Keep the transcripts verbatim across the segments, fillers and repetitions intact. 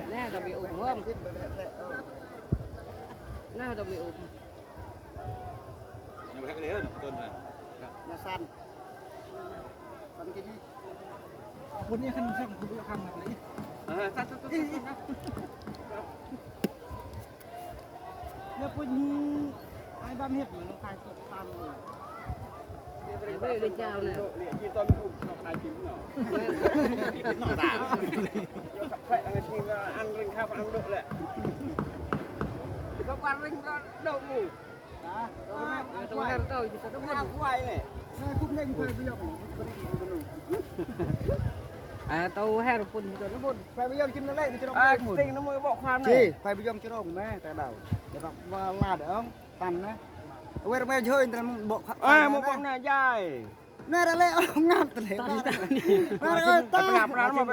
Nè, tao bị ốm không? Nè, tao bị ốm. Nè, săn. Săn cái gì? Bun ni kan sang, bun ni kan nak ni. Ïa pun ni ai bam hiap mano kai tu tam. Ai bai dah jauh ni. Ni ton tu nak kai tim no. No dah. Sak pek dengan sini an ring khap an dok leh. Kau paring dok mu. Ai tau her pun kita na bun. Phai ba ïong ki na leh ki jrong. Ai sting na mo bok kham. Ci, phai ba ïong jrong me ta dau. Ïa ba la da ong tan na. Wer me jhoi ntan bok kham. Ai mo bok na jai. Na ra leh ong ngam te leh. Na ra ta. Pernah pernah mo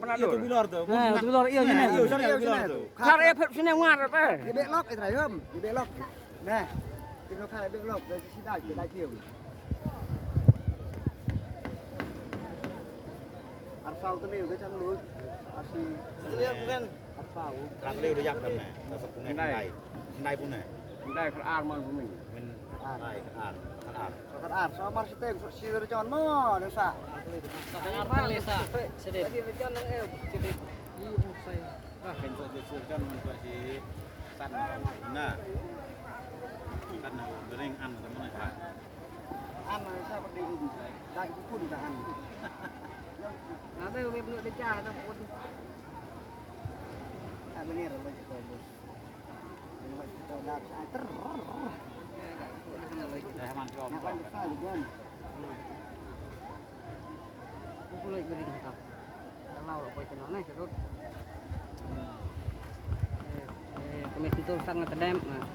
pernah dur. Itu bilor tu. Nah, itu bilor iya ni. Iya, sana bilor tu. Kar e phet sini ngar apa? Di belok itu rayom, di belok. Nè, tin no kha dei lok, dei sida ki dei kiu. Arsaw tene dei chang lu. Arsi. Tene bukan. Arsaw. Khat leu dei yak dam nè. Sa sa pung nè. Ndai. Ndai pung nè. Ndai khat ar man pung nè. Min ar. Ndai khat ar. Khat ar. Khat ar. Sa mar siteng, sa si dei chon mo, dei sa. Khat ar le sa. Sede. Dei chon nang eu. Sede. Ih, usai. Kan sa je sur kan man sa je san na. Kan na bering an sa man sa. An sa berding. Dai pun ka an. Ada yang belum dicah ada pun. Tak bener apa je kau bos. Dah man kau. Nak kan sa je kan. Aku pun lagi beri kau. Kalau kau channel ni terus. Eh, eh, kami situ sangat kedem. Nah.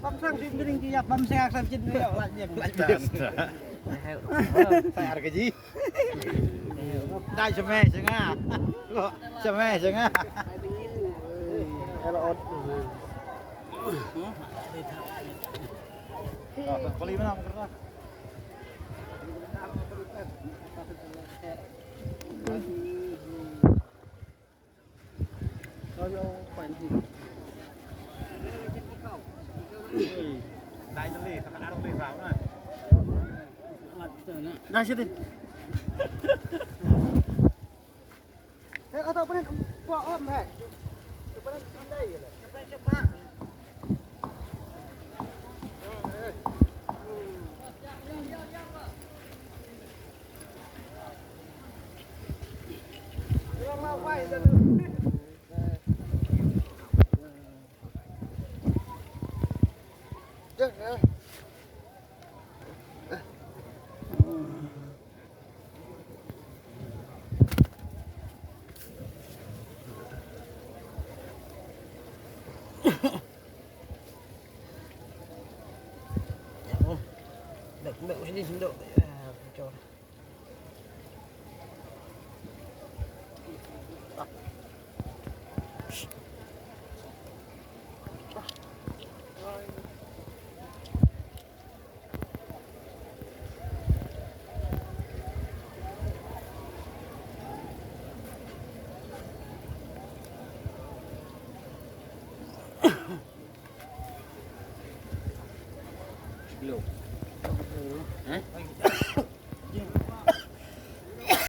Bam sang sim dring ki yak bam sang sang jin yak lak jin lak jin. Sai ar ka ji. Dai seme senga. Seme senga. Hello ot. Pali mana? Dai sini. Dai sini. Hei, kata perin, buat om, hei. Perin pandai je lah. Kilo. Hah?